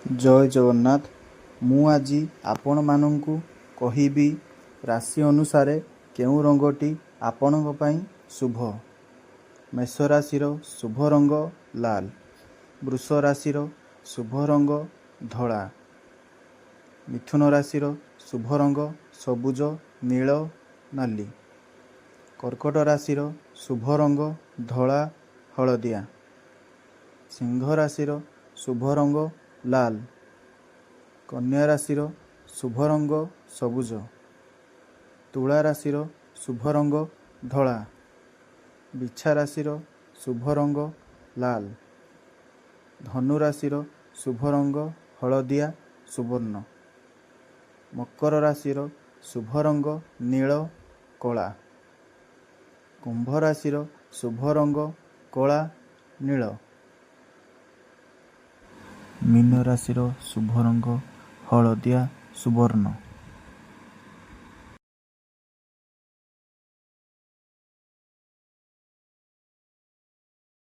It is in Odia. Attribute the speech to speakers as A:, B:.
A: ଜୟ ଜଗନ୍ନାଥ। ମୁଁ ଆଜି ଆପଣମାନଙ୍କୁ କହିବି ରାଶି ଅନୁସାରେ କେଉଁ ରଙ୍ଗଟି ଆପଣଙ୍କ ପାଇଁ ଶୁଭ। ମେଷ ରାଶିର ଶୁଭ ରଙ୍ଗ ଲାଲ, ବୃଷ ରାଶିର ଶୁଭ ରଙ୍ଗ ଧଳା, ମିଥୁନ ରାଶିର ଶୁଭ ରଙ୍ଗ ସବୁଜ, ନୀଳ, ନାଲି, କର୍କଟ ରାଶିର ଶୁଭ ରଙ୍ଗ ଧଳା, ହଳଦିଆ, ସିଂହ ରାଶିର ଶୁଭ ରଙ୍ଗ ଲାଲ, କନ୍ୟା ରାଶିର ଶୁଭ ରଙ୍ଗ ସବୁଜ, ତୁଳା ରାଶିର ଶୁଭ ରଙ୍ଗ ଧଳା, ବିଛା ରାଶିର ଶୁଭ ରଙ୍ଗ ଲାଲ, ଧନୁ ରାଶିର ଶୁଭ ରଙ୍ଗ ହଳଦିଆ, ସୁବର୍ଣ୍ଣ, ମକର ରାଶିର ଶୁଭ ରଙ୍ଗ ନୀଳ, କଳା, କୁମ୍ଭ ରାଶିର ଶୁଭ ରଙ୍ଗ କଳା, ନୀଳ, ମୀନ ରାଶିର ଶୁଭ ରଙ୍ଗ ହଳଦିଆ, ସୁବର୍ଣ୍ଣ।